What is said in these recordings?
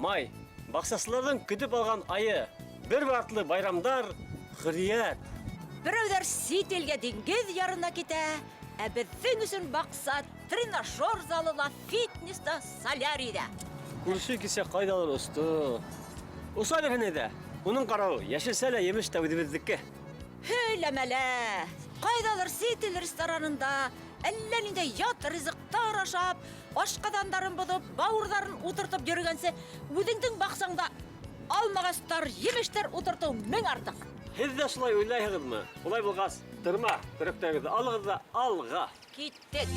Май, баҡсасыларҙың көтөп алған айы. Бер артлы байрамдар, хөрриәт. Берәүҙәр сит илгә диңгеҙ ярына китә, ә беҙҙең өсөн баҡса тренажер залы ла, фитнес та, солярий ҙа. Күрше кисә ҡайҙалыр осто. Оса бирһен әйҙә. Уның ҡарауы, йәшелсә лә, емеш тә үҙебеҙҙеке. Һөйләмә лә! Ҡайҙалыр сит ил ресторанында әллә ниндәй ят ризыҡтар ашап, ашҡаҙандарын боҙоп, бауырҙарын утыртып йөрөгәнсе, үҙеңдең баҡсаңда алмағастар, емештәр ултыртыу мең артыҡ. Һеҙ ҙә шулай уйлайһығыҙмы? Улай булғас, тырма, көрәктәрегеҙҙе алығыҙ ҙа алға. Киттек.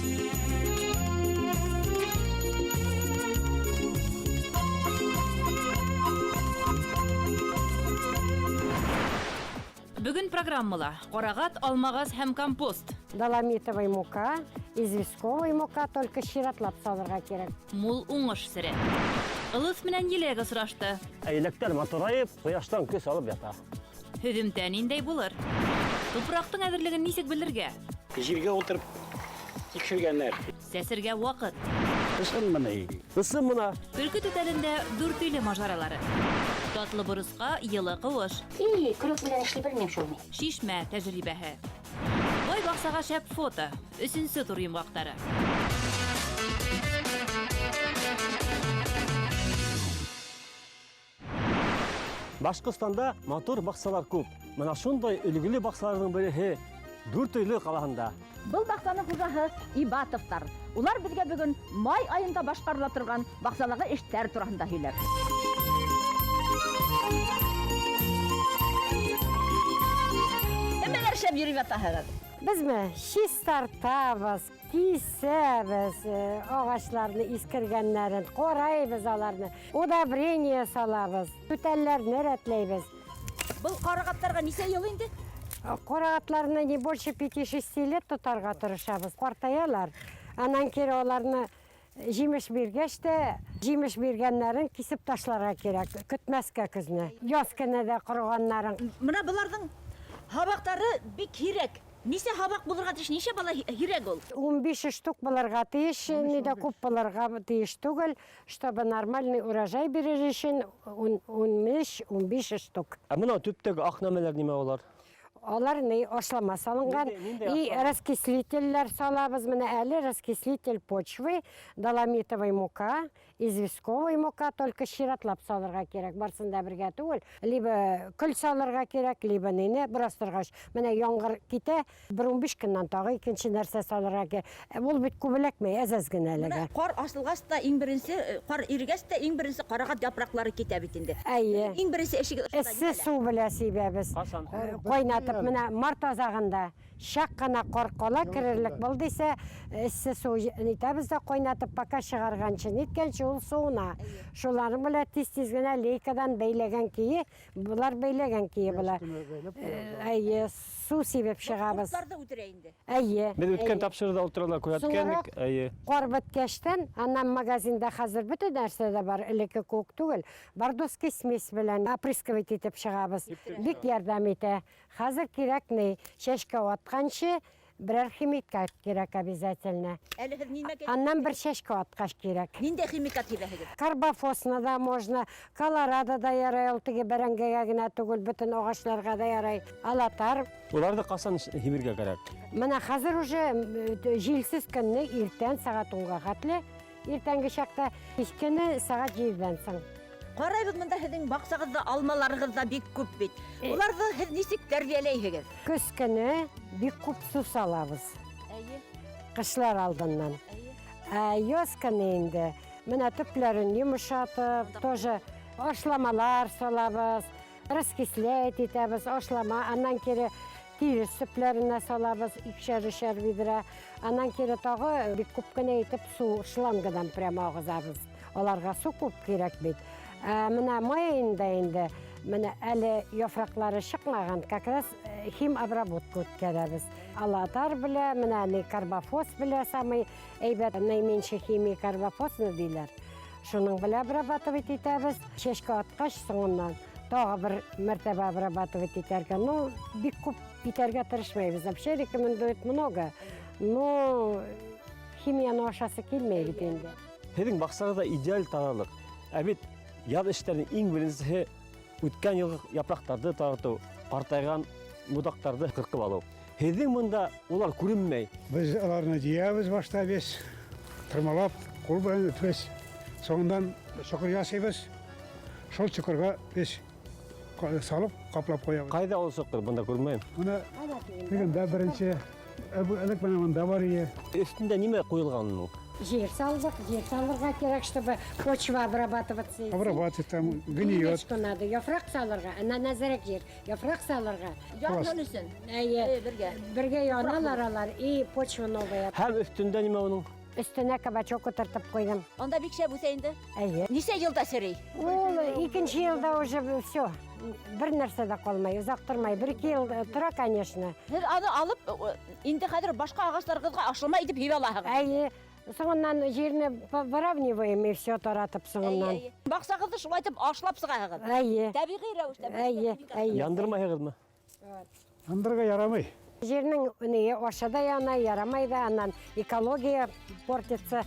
Бөгөн программала ҡарағат, алмағас һәм компост. Доломитовый мука, известковый мука, только сиратлап салырға кәрәк. Мул уңыш сере. Ылыҫ менән еләк осрашты. Ә еләктәр матурайып, ҡояштан көс алып ята. Һөҙөмтә ниндәй булыр? Тупраҡтың әҙерлеген нисек белергә? Җиргә утырып тикшергәннәр. Сәсергә ваҡыт. Ысынмыни? Ысын мына. Төлкө түтәлендә Дүртөйлө мажаралары. Татлы боросҡа йылы ҡыуыш. И, көрәк белән эшли белмим шул мин. Шишмә тәжрибәһе. Бай баҡсаға шәп фото. Өсөнсө тур йомғаҡтары. Башҡортостанда матур баҡсалар күп. Мына шундай өлгөлө баҡсаларҙың береһе Дүртөйлө ҡалаһында. Был баҡсаның хужаһы Ибатовтар. Улар беҙгә бөгөн май айында башҡарыла торған баҡсалағы эштәр тураһында һөйләр. Нимәләр эшләп йөрөп ятаһығыҙ? Беҙме чистартабыҙ, кисәбеҙ ағастарҙы иҫкергәндәрен, ҡарайбыҙ аларны, удобрение салабыҙ, түтәлләрне рәтләйбеҙ. Был ҡарағаттарға нисә йыл инде? Ҡарағатларны не больше 5-6 лет тотарға тырышабыҙ. Ҡартаялар. Анан кире аларны җимеш биргәч тә, җимеш биргәннәрен кисеп ташларға кәрәк, көтмәскә көҙне. Яҙ көнө дә ҡороғаннарын. Мына быларҙың һабаҡтары бик һирәк. Нисә һабаҡ булырға тейеш, нисә бала һирәк ул? 15 штук булырға тейеш, ни дә күп булырға тейеш түгел, чтобы нормальный урожай бирер өсөн 15 штук. Ә мына төптәге аҡ нәмәләр нимә улар? Алар ни ашлама салынған. Ниндәй И раскислительләр салабыҙ. Мына әле раскислитель почвы, доломитовый мука, известковый мука, только сиратлап салырға кәрәк. Барысын да бергә түгел. Либо көл салырға кәрәк, либо нине бераз торғас. Мына яңғыр китә, бер 15 көннән тағы икенсе нәрсә салырға кәрәк. Ул бит күп эләкмәй, әҙ-әҙ генә Мына эләгә. ҡар асылғас та иң беренсе, ҡар ирегәс тә иң беренсе ҡарағат япраҡлары китә бит инде. Әйе. Иң беренсе эшегеҙ ошонда Эссе нимәлә? сыу белән сибәбеҙ. Ҡасан? Ҡайнатып, мына март аҙағында саҡ ҡына ҡар ҡала керерлек был тиһә, эссе сыу нитәбеҙ ҙә ҡайнатып, пока сығарғансы, ниткәнсе ул суына. Шуларың белән тиҙ-тиҙ генә лейкадан бәйләгән кейе, былар бәйләгән кейе була. Әйе, сыу сибеп сығабыҙ. Ҡорттарҙы үтерә инде. Әйе. Беҙ үткән әйе. тапшырыуҙа ултырыуҙа күрһәткәнек. Һуңыраҡ Әйе. Ҡар бөткәстән, анан магазинда хәҙер бөтә нәрсә дә бар, элекке кеүек түгел. Бордоский смесь белән опрыскивать итеп сығабыҙ. Бик ярҙам итә. Хәҙер кәрәк ни, сәскә атҡансы берәр химикат кәрәк обязательно. Әле һеҙ нимә кәрәк? Аннан бер сәскә атҡас кәрәк. Ниндәй химикат һибәһегеҙ? Карбофосны да можно, колорадо да ярай, ул теге бәрәңгегә генә түгел, бөтөн ағастарға да ярай. Алатар. Уларҙы ҡасан һибергә кәрәк? Мына хәҙер уже җилсез көнне иртән сәғәт 10-ға хәтле, иртәнге чакта, кичкене сәғәт 7-дән соң. Ҡарайбыҙ, мында һеҙҙең баҡсағыҙҙа алмаларығыҙ ҙа бик күп бит. Уларҙы һеҙ нисек тәрбиәләйһегеҙ? Көҙ көнө бик күп сыу салабыҙ. Әйе. Ҡышлар алдынан. Әйе. Ә яҙ көнө инде мына төпләрен йомшатып, тоже ашламалар салабыҙ, раскислять итәбеҙ, ашлама, аннан кире тирес төпләренә салабыҙ, икешәр-өсәр биҙрә. Аннан кире тағы бик күп кенә итеп сыу шлангадан прямо ағыҙабыҙ. Аларға сыу күп кәрәк бит. Ә мына май айында инде, мына әле яфраҡлары сыҡмаған, как раз химобработка үткәрәбеҙ. Алатар белә, мына ни карбофос белә, самый әйбәт, наименьший химия карбофосны диләр. Шуның белән обрабатывать итәбеҙ. Сәскә атҡас соңынан тағы бер мәртәбә обрабатывать итәргә. Ну, бик күп итәргә тырышмайбыҙ. Вообще рекомендуют много, но химияны ашасы килмәй бит инде. Һеҙҙең баҡсағыҙҙа идеаль таҙалыҡ. Ә бит Яҙ эштәренең иң беренсеһе үткән йылғы япраҡтарҙы таратыу, ҡартайған ботаҡтарҙы ҡырҡып алыу. Һеҙҙең бында улар күренмәй. Беҙ уларны йыябыҙ башта весь, тырмалап, ҡул менән весь. Соңынан соҡор яһайбыҙ. Шул соҡорға весь салып, ҡаплап ҡуябыҙ. Ҡайҙа ул соҡор? Бында күрмәйем. Бына тегендә беренсе, элек менән бында бар ине. Өҫтөндә нимә ҡуйылған ул? Ер салдыҡ, ер салырға кәрәк, чтобы почва обрабатываться. Обрабатывать там, гниет. Что надо, яфраҡ салырға, анан әҙерәк ер, яфраҡ салырға. Янһын өсөн. Әйе, Бергә. Бергә яналар алар, и почва новая. Һәм өҫтөндә нимә уның? Өҫтөнә кабачок ултыртып ҡуйҙым. Анда бик шәп үҫә инде. Әйе. Нисә йылда серей? Ул икенсе йылда уже все, бер нәрсә дә ҡалмай, оҙаҡ тормай. Бер-ике йыл тора, конечно. Һеҙ аны алып, инде хәҙер башҡа ағастарығыҙға ашлама итеп һибә алаһығыҙ. Әйе. Соңынан ерне выравниваем и все таратып соңынан. Әйе, әйе. Баҡсағыҙҙы шулай итеп ашлап сығаһығыҙ. Әйе. Тәбиғи рәүештә. Әйе, әйе. Яндырмайһығыҙмы? Яндырырға ярамай. Ернең ни аша да яна, ярамай да, анан экология портится.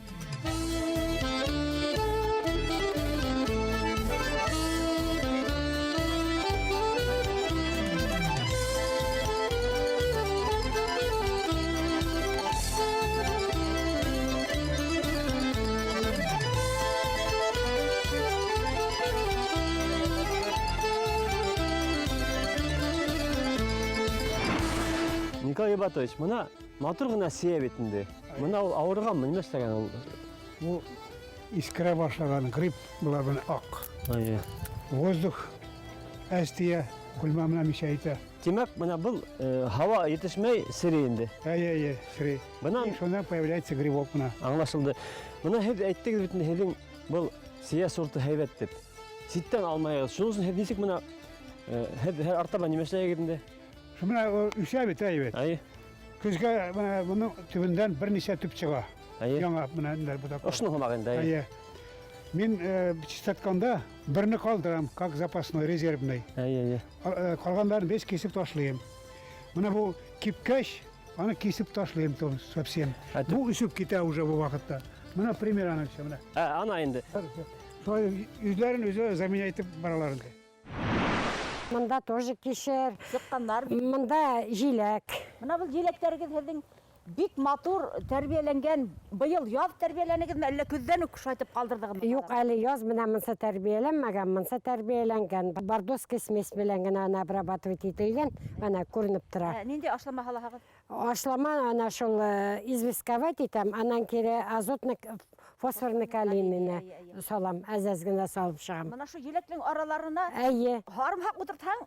Николай Ибатович, бына матур ғына сейә бит инде. Бына ул ауырығанмы, нимә эшләгән ул? Бу искерә башлаған грипп була бына аҡ. Әйе. Воздух әҙ тейә, бүлмә менән мешает итә. Тимәк, бына был һауа етешмәй серей инде. Әйе, әйе, серей. Бына И шунан появляется грибок бына. Аңлашылды. Бына һеҙ әйттегеҙ бит инде, һеҙҙең был сейә сорты һәйбәт тип. Ситтән алмайығыҙ. Шуның өсөн һеҙ нисек бына һеҙ һәр артабан нимә эшләйһегеҙ инде? Шу бына үҫә бит, әйе бит. Әйе. Көҙгә бына бының төбөндән бер нисә төп сыға. Әйе. Яңа бына ниләр ботаҡлар. Ошоно һымаҡ инде, әйе. Әйе. Мин чистатканда берне ҡалдырам, как запасной, резервный. Әйе, әйе. Ҡалғандарын бес кисеп ташлайым. Бына бу кипкәс, аны кисеп ташлайым то совсем. Ә, Бу үсеп китә уже бу ваҡытта. Бына пример аны всё, бына. Ә, ана инде. Шулай үзләрен үзе заменять итеп баралар инде. Мында тоже кишер. Сыҡҡандар. Мында жиләк. Бына был еләктәрегеҙ һеҙҙең бик матур тәрбиәләнгән. Быйыл яҙ тәрбиәләнегеҙме, әллә көҙҙән үк шулайтып ҡалдырҙығыҙмы? Юҡ, әле яҙ менән мынса тәрбиәләнмәгән, мынса тәрбиәләнгән. Бордоский смесь белән генә аны обрабатывать ителгән, ана күренеп тора. Ә, ниндәй ашлама һалаһығыҙ? Ашлама ана шул известковать итәм, анан кире азотный, фосфорный калийныйны салам, әҙ-әҙ генә салып сығам. Бына ошо еләктең араларына Әйе. һарымһаҡ ултыртһаң,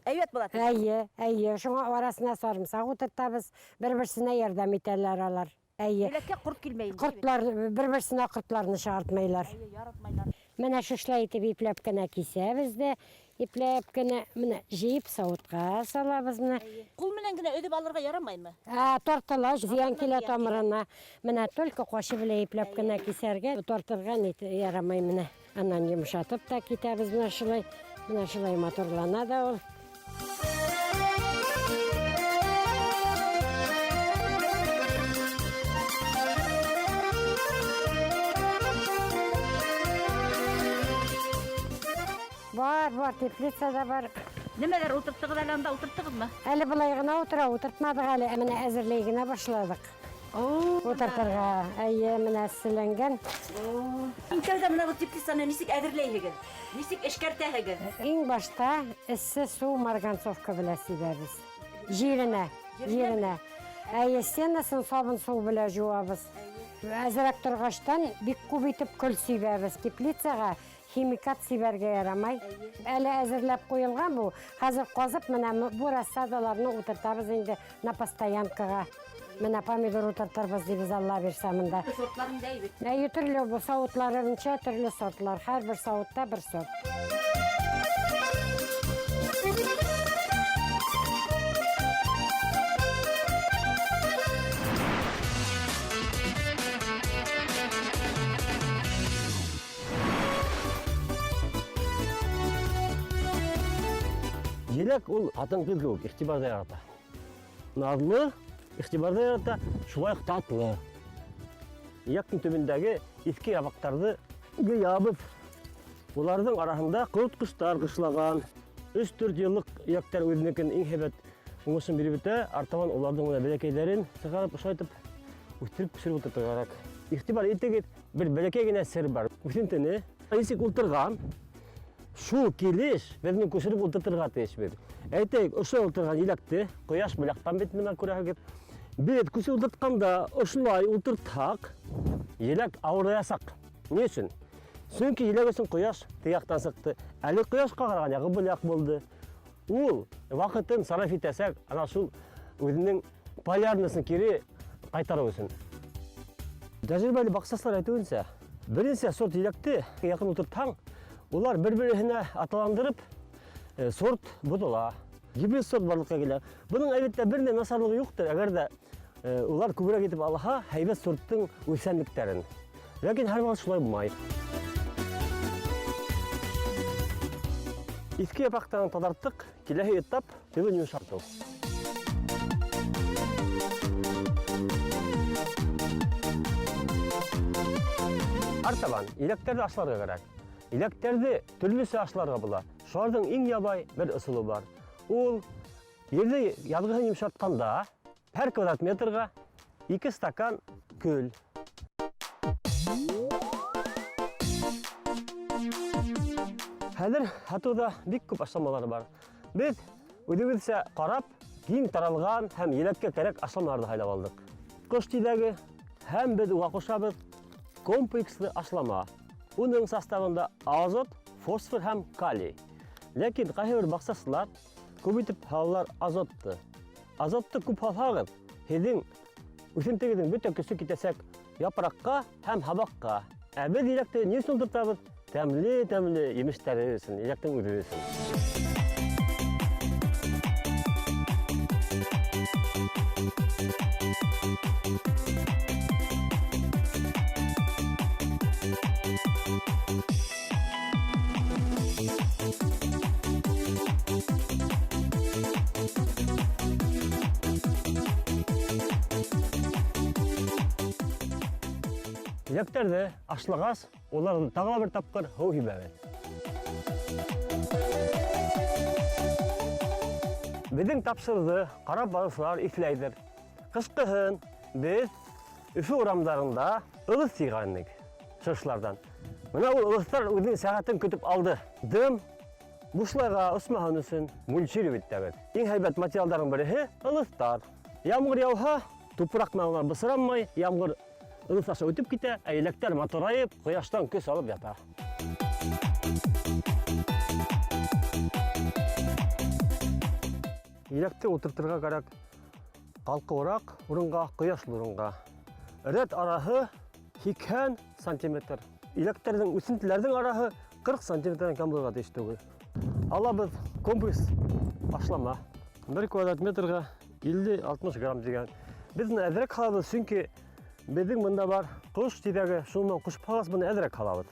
әйбәт була. Әйе, әйе. Шуңа арасына сарымсаҡ ултыртабыҙ, бер-берсенә ярҙам итәләр алар. Әйе. Еләккә ҡорт килмәй инде. Ҡортлар, бер-берсенә ҡортларны сығартмайлар. Әйе, яратмайлар. Менә шушылай итеп ипләп кенә кисәбеҙ ҙә, ипләп кенә менә жыйып сауытҡа салабыҙ менә. Әйе. Ҡул менән генә өҙөп алырға ярамаймы? Ә, тартыла, зыян килә зыян килә. тамырына. Менә только ҡашы белән ипләп кенә кисәргә, тартырға ярамай менә. Анан йомшатып та китәбеҙ менә шулай. Менә шулай матурлана да ул. Бар, бар, теплица да бар. Нимәләр ултырттығыҙ әле анда, ултырттығыҙмы? Әле былай ғына ултыра, ултыртманыҡ әле, ә менә әҙерләй генә башланыҡ. Ултыртырға, әйе, менә эсселәнгән. Иң тәүҙә менә был теплицаны нисек әҙерләйһегеҙ? Нисек эшкәртәһегеҙ? Иң башта эссе сыу марганцовка белән сибәбеҙ. Еренә, еренә. Әйе, стенасын сабын сыу белән жуабыҙ. Әҙерәк торғастан бик күп итеп көл сибәбеҙ. Теплицаға химикат сибәргә ярамай. Әле әҙерләп ҡуйылған бу. Хәҙер ҡаҙып менә бу рассадаларны ултыртабыҙ инде на постоянкаға. Менә помидор ултыртырбыҙ тибеҙ, Алла бирсә мында. Сортларын да бит. Әйе, төрлө бу сауытларынша төрлө сортлар. Һәр бер сауытта бер сорт. Еләк ул ҡатын-ҡыҙ кеүек иғтибарҙы ярата. Наҙлы, иғтибарҙы ярата, шулай уҡ татлы. Ияктың төбөндәге иҫке ябаҡтарҙы йыябыҙ. Уларҙың араһында ҡоротҡостар ҡышлаған. 3-4 йыллыҡ еләктәр үҙенекен иң һәйбәт уңышын биреп бөтә. Артабан уларҙың бына бәләкәйҙәрен сығарып, ошайтып, үҫтереп күсереп ултыртырға кәрәк. Иғтибар итегеҙ, бер бәләкәй генә сер бар. Үҫентене нисек ултырған, шул килеш беҙ менән күсереп ултыртырға тейешбеҙ. Әйтәйек, ошо ултырған еләкте ҡояш был яҡтан бит менән күрәһегеҙ. Беҙ күсереп ултыртҡанда ошолай ултыртһаҡ, еләк ауыраясаҡ. Ни өсөн? Сөнки еләк өсөн ҡояш теге яҡтан сыҡты. Әле ҡояшҡа ҡараған яғы был яҡ булды. Ул ваҡытын сарыф итәсәк, ана шул үҙенең полярнысын кире ҡайтарыу өсөн. Тәжрибәле баҡсасылар әйтеүенсә, беренсе сорт еләкте яҡын ултыртһаң, улар бер-береһенә аталандырып, сорт боҙола. Гибрид сорт барлыҡҡа килә. Бының әлбиттә бер ҙә насарлығы юҡтыр, әгәр ҙә улар күберәк итеп алһа, һәйбәт сорттың үҙсәнлектәрен. Ләкин һәр ваҡыт шулай булмай. Иҫке япраҡтарын таҙарттыҡ, киләһе этап төбөн йомшартыу. Артабан еләктәрҙе ашларға кәрәк. Еләктәрҙе төрлөсә ашларға була. Шуларҙың иң ябай бер ысулы бар. Ул ерҙе яҙғыһын йомшартҡанда һәр квадрат метрға 2 стакан көл. Хәҙер һатыуҙа бик күп ашламалар бар. Беҙ үҙебеҙсә ҡарап, киң таралған һәм еләккә кәрәк ашламаларҙы һайлап алдыҡ. Ҡош тиҙәге һәм беҙ уға ҡушабыҙ комплекслы ашлама. Уның составында азот, фосфор һәм калий. Ләкин ҡайһы бер баҡсасылар күп итеп һалалар азотты. Азотты күп һалһағыҙ, һеҙҙең үҫентегеҙҙең бөтә көсө китәсәк япраҡҡа һәм һабаҡҡа. Ә беҙ еләкте ни өсөн ултыртабыҙ? Тәмле-тәмле емештәре өсөн, еләктең үҙе өсөн. Еләктәрҙе ашлағас, уларҙы тағы ла бер тапҡыр һыу һибәбеҙ. Беҙҙең тапшырҙы ҡарап барыусылар иҫләйҙер. Ҡышҡыһын беҙ Өфө урамдарында ылыҫ йыйған инек шыршыларҙан. Бына ул ылыҫтар үҙенең сәғәтен көтөп алды. Дым бушлайға осмаһын өсөн мульчировать итәбеҙ. Иң һәйбәт материалдарҙың береһе ылыҫтар. Ямғыр яуһа, тупраҡ менән улар бысранмай, ямғыр ылыҫ аша үтеп китә, ә еләктәр матурайып, ҡояштан көс алып ята. Еләкте ултыртырға кәрәк ҡалҡыуыраҡ урынға, ҡояшлы урынға. Рәт араһы 80 сантиметр. Еләктәрҙең, үҫентеләрҙең араһы 40 сантиметрҙән кәм булырға тейеш түгел. Алабыҙ комплекс ашлама. Бер квадрат метрға 50-60 грамм тигән. Беҙ быны әҙерәк һалабыҙ, сөнки беҙҙең бында бар ҡош тиҙәге, шуның менән ҡушып һалғас, быны әҙерәк һалабыҙ.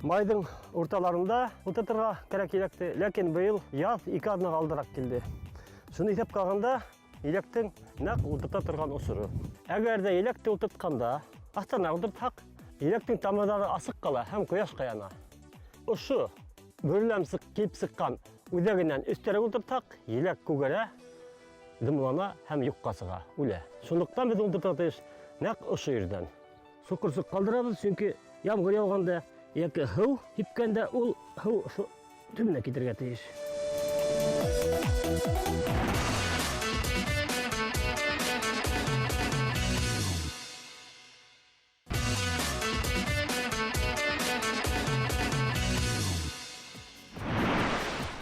Майҙың урталарында ултыртырға кәрәк еләкте, ләкин быйыл яҙ 2 аҙнаға алдыраҡ килде. Шуны иҫәпкә алғанда, еләктең нәҡ ултырта торған осоро. Әгәр ҙә еләкте ултыртҡанда, аҫтана ултыртһаҡ, еләктең тамырҙары асыҡ ҡала һәм ҡояшҡа яна. Ошо бөрләм килеп сыҡҡан үҙәгенән өҫтәрәк ултыртһаҡ, еләк күгәрә, дымлана һәм юҡҡа сыға, үлә. Шунлыҡтан беҙ ултыртырға тейеш нәҡ ошо ерҙән. Соҡорсоҡ ҡалдырабыҙ, сөнки ямғыр яуғанда йәки һыу һипкәндә ул һыу ошо төбөнә китергә тейеш.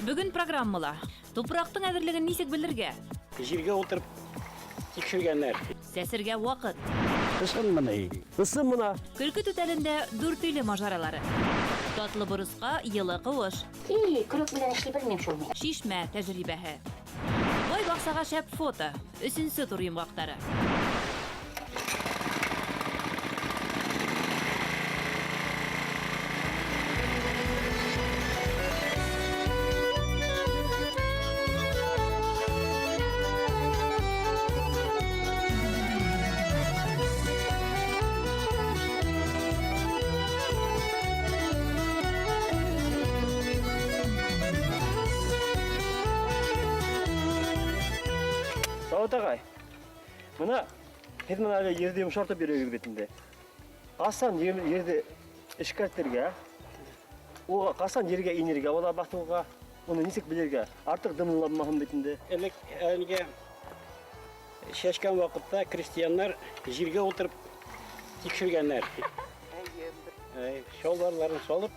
Бөгөн программала тупраҡтың әҙерлеген нисек белергә? Ергә ултырып тикшергәннәр. Сәсергә ваҡыт. Ысын мына. Ысын мына. Көлкө түтәлендә дүртөйлө мажаралары. Татлы боросҡа йылы ҡыуыш. И, көрәк белән эшли белмәйем шул мин. Шишмә тәжрибәһе. Бай баҡсаға шәп фото. Өсөнсө тур йомғаҡтары. Салауат ағай, бына һеҙ бына әле ерҙе йомшартып йөрөйһөгөҙ бит инде. Ҡасан ерҙе эшкәртергә, уға ҡасан ергә инергә була баҫыуға, уны нисек белергә? Артыҡ дымланмаһын бит инде. Элек әлегә шәшкән ваҡытта крестьяннар ергә ултырып тикшергәннәр. Шалбарларын салып,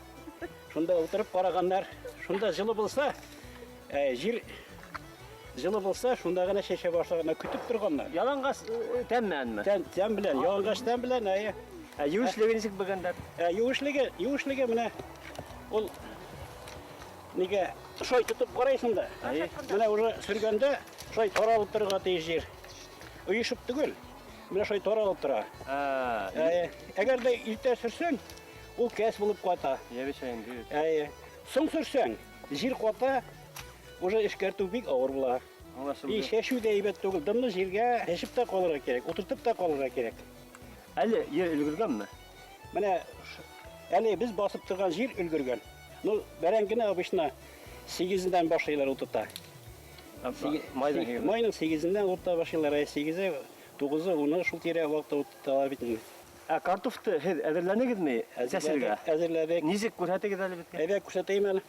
шунда ултырып ҡарағаннар. Шунда жылы булса, ер жылы булса, шунда ғына шәшә башлағаннар, көтөп торғаннар. Яланғас тән менәнме? Тән белән, яланғас тән белән, әйе. Ә еүешлеге нисек белгәндәр? Еүешлеге менә ул нигә шулай тотоп ҡарайһың да. Менә уже сөргәндә шулай таралып торорға тейеш ер. Ойошоп түгел, менә шулай таралып тора. Әгәр ҙә иртә сөрсәң, ул кәс булып ҡата. Йәбешә инде. Әйе. Соң сөрсәң, ер ҡата, уже эшкәртеү бик ауыр була. Аңлашылды. И шәшеү ҙә әйбәт түгел, дымлы ергә шәшеп тә ҡалырға кәрәк, ултыртып та ҡалырға кәрәк. Әле ер өлгөргәнме? Менә әле беҙ баҫып торған ер өлгөргән. Ну, бәрәңгене обычно 8-дән башлайлар ултырта. Майҙың һигеҙе. Майның 8-ендән ултырта башлайлар, 8-е, 9-ы, 10-ы шул тирә ваҡытта ултырталар бит инде. Ә картофты һеҙ әҙерләнегеҙме сәсергә? Әҙерләнек. Нисек күрһәтегеҙ әле беҙгә? Әйҙә күрһәтәйем әле.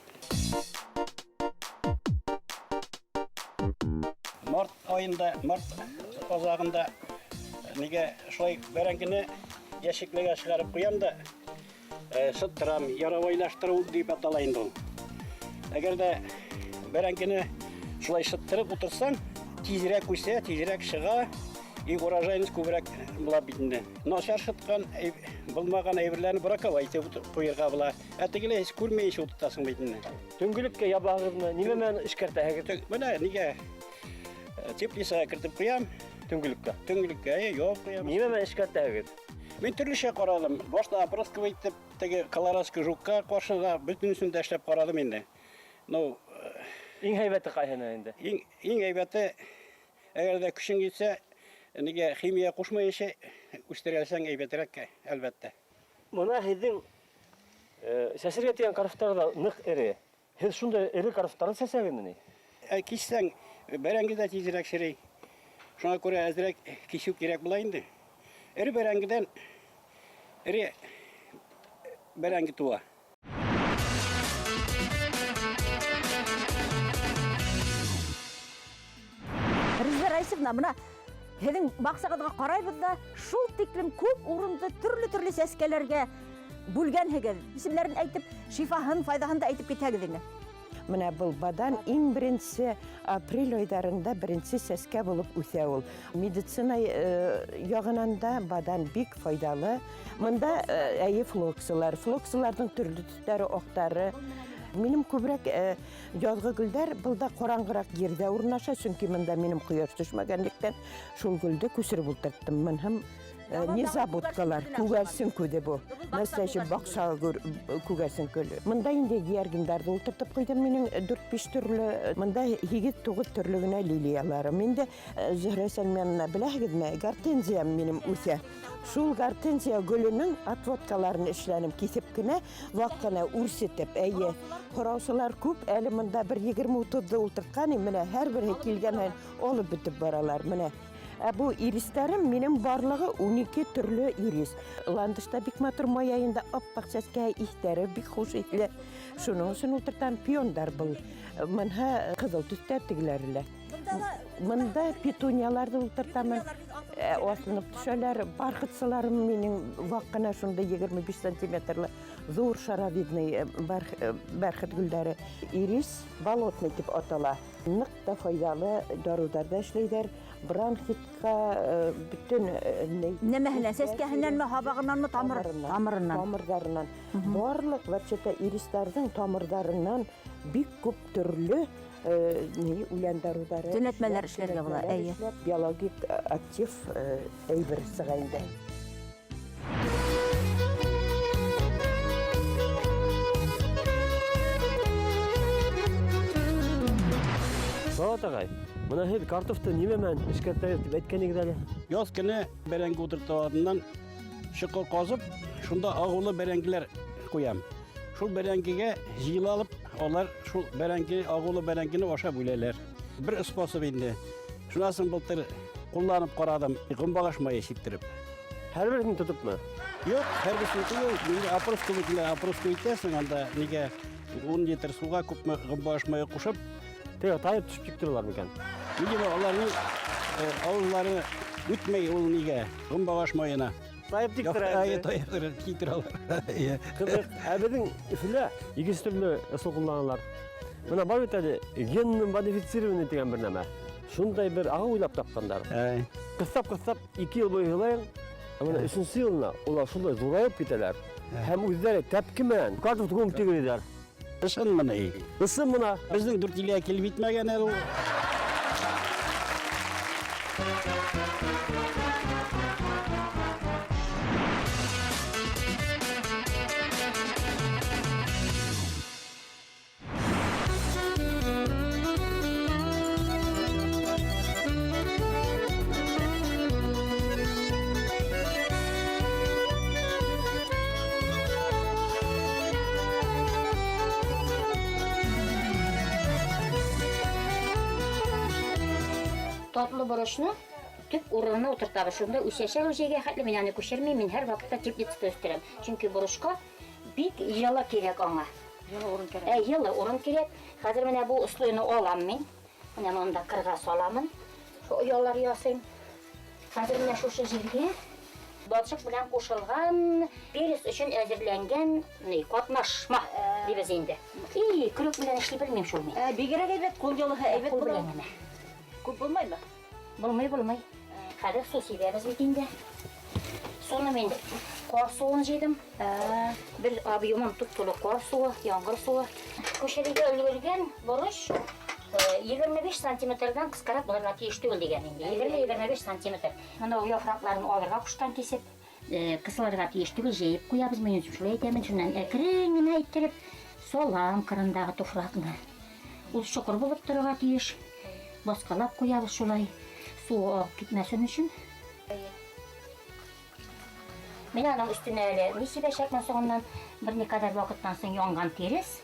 Март айында, март аҙағында нигә шулай бәрәңгене йәшеклегә сығарып ҡуям да, сыттырам, яровойлаштырыу тип атала инде ул. Әгәр ҙә бәрәңгене шулай сыттырып ултырсаң, тиҙерәк үҫә, тиҙерәк сыға, и урожайность күберәк була бит инде. Насар шытҡан, булмаған әйберләрне браковать итеп ҡуйырға була. Ә тегеләй һис күрмәйенсә ултыртаһың бит инде. Төнгөлөккә ябаһығыҙмы? Нимә менән эшкәртәһегеҙ? Бына нигә теплицаға кертеп ҡуям. Төнгөлөккә? Төнгөлөккә, әйе, ябып ҡуям. Нимә менән эшкәртәһегеҙ? Мин төрлөсә ҡараным. Башта опрыскивать итеп, теге колорадский жукка ҡаршы ла бөтөнөсөн дә эшләп ҡараным инде. Ну, иң һәйбәте ҡайһыны инде? Иң һәйбәте, әгәр ҙә көсөң етсә, нигә химия ҡушмайынса үҫтерәлсәң һәйбәтерәк, әлбәттә. Бына һеҙҙең сәсергә тигән картофтар ҙа ныҡ эре. Һеҙ шундай эре картофтарҙы сәсәгеҙме ни? Киҫсәң, бәрәңге ҙә тиҙерәк серей. Шуңа күрә әҙерәк кисеү кәрәк була инде. Эре бәрәңгедән эре бәрәңге тыуа. Резеда Раисовна, бына һеҙҙең баҡсағыҙға ҡарайбыҙ ҙа, шул тиклем күп урынды төрлө-төрлө сәскәләргә бүлгәнһегеҙ. Исемдәрен әйтеп, шифаһын, файҙаһын да әйтеп китһәгеҙ ине. Менә был бадан иң беренсе апрель айҙарында беренсе сәскә булып үҫә ул. Медицина яғынан да бадан бик файҙалы. Мында әйе флоксылар, флоксыларҙың төрлө төҫтәре, аҡтары. Минем күберәк яҙғы гөлдәр был да ҡараңғыраҡ ерҙә урынлаша, сөнки мында минем ҡояш төшмәгәнлектән шул гөлдө күсереп ултырттым. Мынһым незабудкалар, күгәрсен күҙе бу. Настоящий баҡса күгәрсен көлө. Мында инде георгиндарҙы ултыртып ҡуйҙым минең дүрт-биш төрлө, мында һигеҙ-туғыҙ төрлө генә лилияларым. Инде Зөһрә Сәлмәновна, беләһегеҙме, гортензиям минем үҫә. Шул гортензия гөлөнөң отводкаларын эшләнем, киҫеп кенә, ваҡ ҡына үрсетеп. Әйе, һораусылар күп, әле мында бер егерме утыҙҙы ултыртҡан инем, менә һәр береһе килгән һайын алып бөтөп баралар. Менә. Ә бу иристәрем минең барлығы 12 төрлө ирис. Ландышта бик матур май айында аппаҡ сәскә иҫтәре бик хуш еҫле. Шуның өсөн ултыртам пиондар был. Мынһа ҡыҙыл төҫтә тегеләре лә. Мында петунияларҙы ултыртамын. Аҫылынып төшәләр. Бархатсыларым минең ваҡ ҡына шундай 25 сантиметрлы ҙур шаровидный бархат гөлдәре. Ирис болотный тип атала. Ныҡ та файҙалы дарыуҙарҙа эшләйҙәр. Бронхитҡа бөтөн ни? Нәмәһенән, сәскәһенәнме, һабағынанмы, Тамырынан. тамырынан? Тамырҙарынан. Барлыҡ вообще-то иристарҙың тамырҙарынан бик күп төрлө ни, үлән дарыуҙары Төнәтмәләр эшләп, эшләргә була, төнәтмәләр әйе. эшләп, биологик актив әйбер сыға инде. Салауат ағай, бына һеҙ картофты нимә менән эшкәртәгеҙ тип әйткәнегеҙ әле? Яҙ көнө бәрәңге ултыртыу алдынан чоҡор ҡаҙып, шунда ағыулы бәрәңгеләр ҡуям. Шул бәрәңгегә җил алып, алар шул бәрәңге, ағыулы бәрәңгене ашап үләләр. Бер способ инде. Шуннан соң былтыр кулланып карадым, гөмбагаш мае сиптереп. Һәрберсен тотыпмы? Юк, һәрберсен түгел, нигә опроска бит опроска итәсең, анда нигә 10 литр суга күпме гөмбагаш мае кушып, Теге таеп төшеп киттеләр микән? Видимо, аларның авызлары үтмәй ул нигә гөмбагаш маена. Таеп тик тора. Әйе, таеп тора, китерәләр. Әйе. Кызык, ә безнең Өфөлә икенче төрле ысул кулланалар. Менә бар бит әле генно модифицированный дигән бер нәмә. Шундай бер агы уйлап тапканнар. Кыстап-кыстап 2 ел буе һылайың, ә менә өченче елына улар шундай зураеп китәләр. Һәм үзләре тәпке менән картоф тугым тигриләр. Ышын моны. Ысын мына. Безнең Дүртөйлегә килеп җитмәгән әле ул. Татлы борычны төп урынына утыртабыз. Шунда үсәчәк ул җәйгә хәтле, мин аны күчермим, мин һәр вакытта теплицада үстерәм. Чөнки борычка бик җылы кирәк аңа. Җылы урын кирәк. Ә, җылы урын кирәк. Хәзер менә бу слойны алам мин. Менә монда кырга саламын. Шу оялар ясыйм. Хәзер менә шушы җиргә балчык белән кушылган перец өчен әзерләнгән ни, катнашма дибез инде. И, көрәк белән эшли белмим шул мин. Бигрәк әйбәт, кул җылыһы әйбәт Кул була. белән генә. Күп булмаймы? Булмый, булмый. Хәзер су сибәбез бит инде. Суны мин кар суын җыйдым. Бер объемым туп-тулы кар суы, яңгыр суы. Күчерергә өлгергән борыч 25 сантиметрдан кыскарак булырга тиеш түгел дигән инде. 20-25 сантиметр. Моны ул яфракларын алырга кушкан кисеп, кысылырга тиеш түгел, җәеп куябыз. Мин үзем шулай әйтәмен. Шуннан әкрен генә иттереп салам кырындагы туфракны. Ул чокыр булып торырга тиеш. Баскалап куябыз шулай. Су агып китмәсен өчен. Мин аның өстенә әле ни сибәчәкмен соңыннан берникадәр вакыттан соң янган тирес,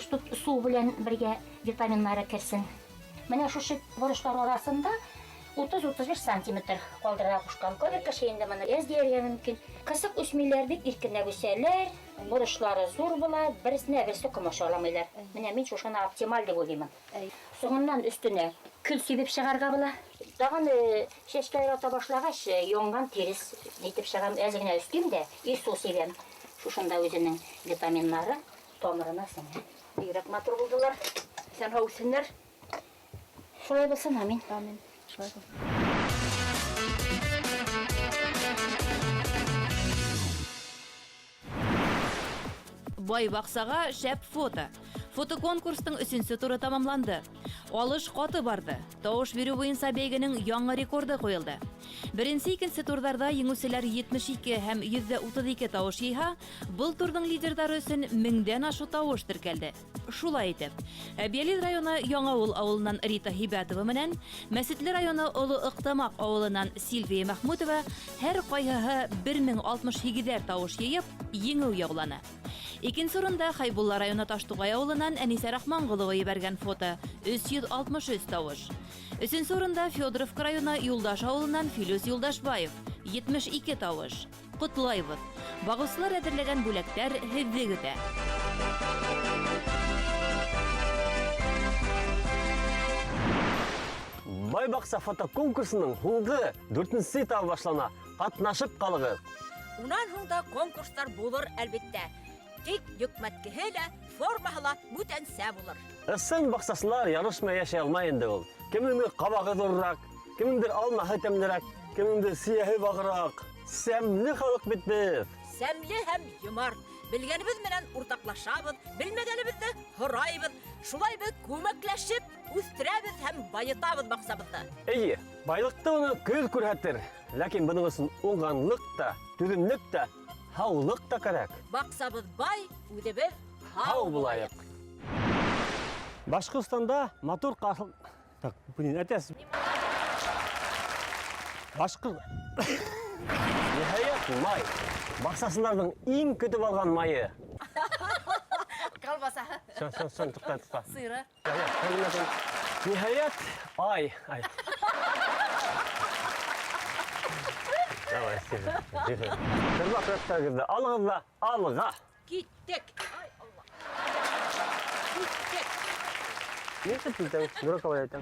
чтоб су белән бергә витаминнары керсен. Менә шушы борычлар арасында 30-35 сантиметр калдырырга кушкан. Кайбер кеше инде моны әз дияргә мөмкин. Кысык үсмиләр, бик иркенләп үсәләр, борычлары зур була, берсенә берсе комачауламыйлар. Менә мин шушыны оптималь дип уйлыймын. Соңыннан өстенә көл сибеп чыгарга була. Тагын чәчкәләр ата башлагач, янган тирес итеп чыгам, әз генә өстим дә, и су сибәм. Шушында үзенең витаминнары тамырына сеңә. Бигрәк матур булдылар. Исән һау үссеннәр. Шулай булсын, амин. Амин. Шулай булсын. Бай баксага шәп фото. Фотоконкурстың өченче туры тамамланды. Алыш каты барды. Тавыш бирү буенча бәйгенең яңа рекорды куелды. Беренче, икенче турдарда җиңүчеләр 72 һәм 132 тавыш йыйһа, был турның лидерлары өчен меңдән ашу тавыш теркәлде. Шулай итеп, Әбйәлил районы Яңавыл авылыннан Рита Һибәтова менән Мәсетле районы Олы Ыктамак авылыннан Сильвия Мәхмүтова һәр кайһыһы 1068 тавыш йыйып, җиңү яуланы. Икенче урында Хайбулла районы Таштугай авылыннан Әнисә Рахманголова ебәргән фото 363 тавыш. Өченче урында Федоровка районы Юлдаш авылыннан Филүс Юлдашбаев 72 тавыш. Котлайбыз. Багучылар әзерләгән бүләкләр һеҙҙе көтә. Бай баҡса фотоконкурсының һуңғы дүртенсе этабы башлана. Ҡатнашып ҡалығыҙ. Унан һуң да конкурстар булыр, әлбиттә. Тик йөкмәткеһе лә, формаһы ла бүтәнсә булыр. Ысын баҡсасылар ярышмай йәшәй алмай инде ул. Кемдеңдер ҡабағы ҙурыраҡ, кемдеңдер алмаһы тәмлерәк, кемдеңдер сияһы вағыраҡ. Сәмле халыҡ бит беҙ. Сәмле һәм йомарт. Белгәнебеҙ менән уртаҡлашабыҙ, белмәгәнебеҙҙе һорайбыҙ. Шулай беҙ күмәкләшеп үҫтерәбеҙ һәм байытабыҙ баҡсабыҙҙы. Эйе, байлыҡты уны көҙ күрһәтер. Ләкин бының өсөн уңғанлыҡ та, түҙемлек тә, һаулыҡ та кәрәк. Баҡсабыҙ бай, үҙебеҙ һау булайыҡ. Башҡортостанда матур ҡаршылыҡ... Так, блин, әтәс. Башҡорт... Ниһайәт, май. Баҡсасыларҙың иң көтөп алған майы. Колбасаһы. Сон, сон, сон, туҡта, туҡта. Сыры. Я, я, сон, сон. Ниһайәт, ай, ай. Давай, тихо, тихо. Тырма көрәктәрегеҙҙе алығыҙ ҙа алға. Киттек. Ай, Алла. Киттек. Нишләп китәм? Дурак әйтәм.